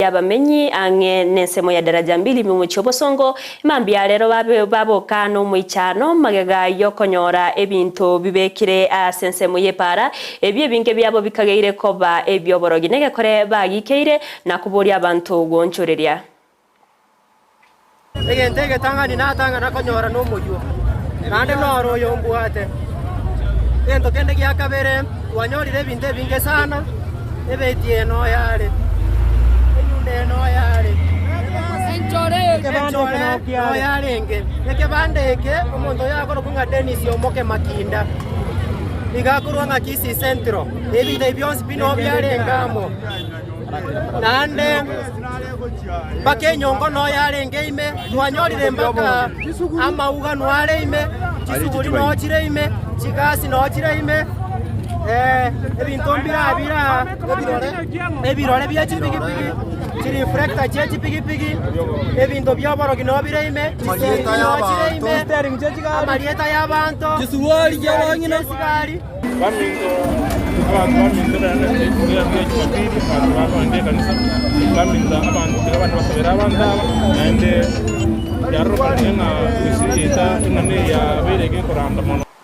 Y'abamenyi ang'e nensemo ya Daraja Mbili momochie obosongo, mambia rero babe baboka nomoichano magega y'okonyora ebinto bibekire ase ensemo y'epaara, ebio ebinge biabo bikageire koba ebi'oborogi negekore bagikeire na koboria abanto goonchoreria. Egento egetang'ani natang'ana konyora nomoyio, naende noro oyo mbwate. Egento kende gia kabere, twanyorire ebinto ebinge sana, ebeti eye noyo are, enyundo eye noyo are, enchore noyo arenge. Ekebanda eke omonto oyo akorokwa ng'a Dennis Omoke Makinda, nigo akorwa ng'a Kisii Central, ebinto ebi bionsi pi noo biarenge amo. Naende mpaka enyongo noyo yarenge ime, twanyorire mpaka amauga noare ime, chisuguri noo chire ime, chigasi noo chire ime, ebinto mbira bira ebirore bie chipigipigi, chireflector chie chipigipigi, ebinto bia oborogi noo bire ime, chisenti noo chire ime, amarieta y'abanto, chisigari. Baminto, abanto baminto naende ekero kia Jumapili, abanto bakoenda ekanisa, baminto abanto tiga abande basabere abanto aba, naende yarorokanire ng'a gose eta eng'ana eye yabeire egekoranda mono.